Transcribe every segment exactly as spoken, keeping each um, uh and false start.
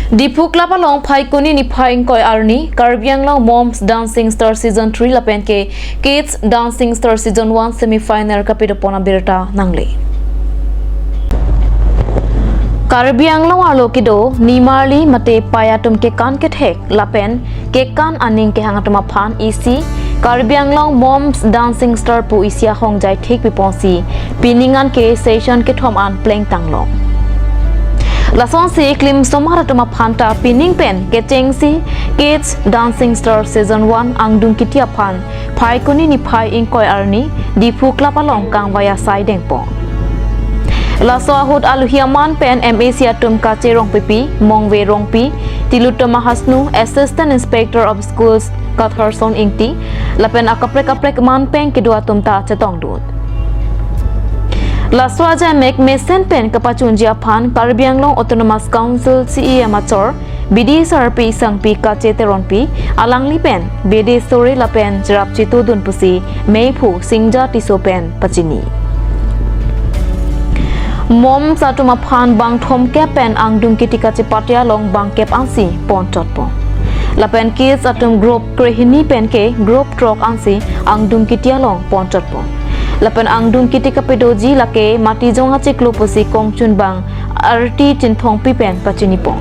Diphu Club along Phaikuni niphai ingkoi arni Karbi Anglong Moms Dancing Star Season three lapen ke Kids Dancing Star Season one semi-final kapidopon abirta nangle. Karbi Anglong arlo kedo nimarli mate pei atum kekan kethek lapen kekan aning kehang atum aphan isi Karbi Anglong Moms Dancing Star pu isi ahongjai thik piponsi pining an ke session kethom an plengtanglo. Lasonsi klim osomar atum aphan ta pining pen kechengsi Kids Dancing Star Season one angdung kiti aphan Phaikuni niphai ingkoi arni Diphu Club along kangvai asai dengpon. Laso ahut aluhi aman pen M A C atum Kache Rongpipi, Mongve Rongpi, Tilottama Hasnu, Assistant Inspector of Schools Katharson Ingti, lapen akaprek kaprek aman pen kedo atum ta chetongdun. Laso ajaimek mesen pen kapachunji aphan Karbi Anglong Autonomous Council C E M achor, B D sarpi sangpi Kache Teronpi, alangli pen bede sore lapen cherap chetudun pusi meiphu Singja Tisso pen pachini. Moms atum aphan bang thomkep pen angdung kiti kachepate along bangkep ansi ponchotpo. Lapen Kids atum group krehini pen ke group throk ansi angdung kiti along ponchotpo. Lapen angdung kiti kapedoji lake Matijong achiklo pusi kongchunbang Arti Chinthongpi pen pachinipo.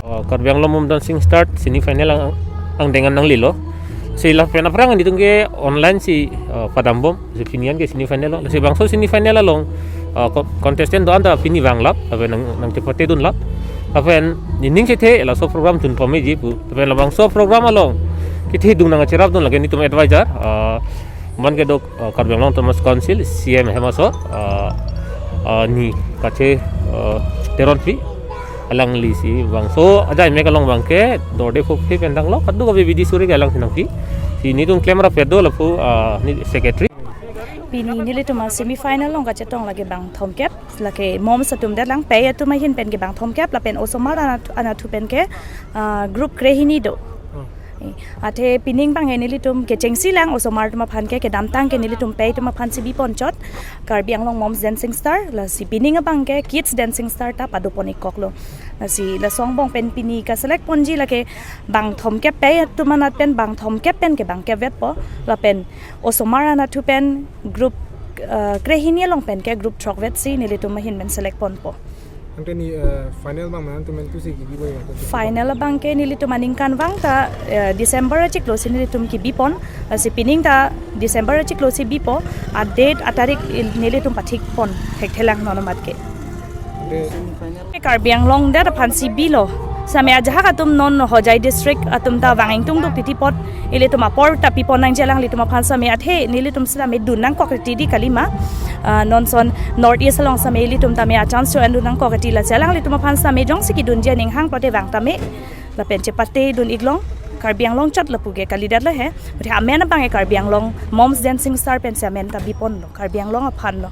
Uh, Karbi Anglong Mom Dancing Star semi final ang, angdeng an nanglelo. Si lapen aphrang nelitum ke online si, uh, padambom, si pini an ke semi final lo. Si bangso semi final along, uh, co-, contestant do-an ta pini vanglap, lapen nang, nangchepatedunlap. Lapen nening chethe laso program tun pameji pu. Lapen labangso program along kethedung nangcherapdun lake nelitum advisor, uh, man kedo, uh, Karbi Anglong Autonomous Council, C E M hem aso, uh, uh, ni Kache, uh, Teronpi, alangli si bangso ajaimek along bang ke dorde phophe pen tanglo, kadokave bidi sore ke alangsi nangpi. Si nelitum klemrap pedo lapu, uh, ni secretary. Pini nelitum semi final along kachetong lake bang thomkep, lake moms atum det lang, pei atum ahin pen ke bang thomkep, lapen osomar anat-, anathu pen ke, uh, group krehini do. Eh, athe pining abang ke nelitum kechengsi lang osomar atum aphan ke, kedamtang ke nelitum pei atum aphansi biponchot, Karbi Anglong Moms Dancing Star, lasi pining abang ke Kids Dancing Star ta padopon-ikkoklo. Lasi laso angbong pen pini kaselect ponji lake bang thomkep, pei atum anat pen bang thomkep pen ke bangkep vetpo, lapen osomar anathu pen group, eh, krehini along pen ke group throk vetsi nelitum ahin pen select ponpo. Ante ni, eh, final abang mana tu mentu si gibi boy ya? Final abang ke nelitum aningkanvang ta, eh, December achiklo si nelitum kebipon, eh, si pining ta December achiklo si bipo, a date a tarik il-, nelitum pathikpon thekthelang non amat ke. Ante Karbi Anglong det aphansi bilo. Sitame ajahak atum non Hojai district atum ta vang ingtungduk titi apot ilitum apor ta pipon nangji alanglitum aphan sitame, athe nelitum sitame dun nangkok titi kalima. Ah, non ason North East along sitame ilitum tame a chance cho-en dun nangkok titi, lasi alanglitum aphan sitame jongsi kedunji aning hang pulote vang tame. Lapen chepatedun-iklong, Karbi Anglong chot lapu ke kalidet lo he. Athe amen abang ke Karbi Anglong Moms Dancing Star pensi amen ta biponlo, Karbi Anglong aphanlo.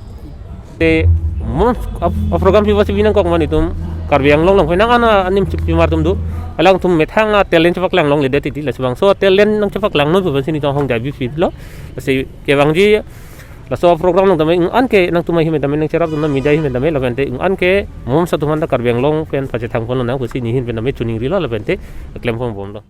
Te moms a, a program piva si binangkok ma nelitum Karbi Anglong along penang ana anim chipimar atum do. Alangtum methang a talent chepaklang longledet titi, lasi bangso talent nangchepaklang non pu pensi nelitum ahongjai bipilo. Lasi kevangji laso program along tame ing an ke nangtum ahin pen tame nangcherapdun, non media ahin pen tame, lapen te ing an ke moms atum aphan ta Karbi Anglong pen pachethangponlonang pusi neli ahin pen tame choningrilo lapen te klemponbomlo.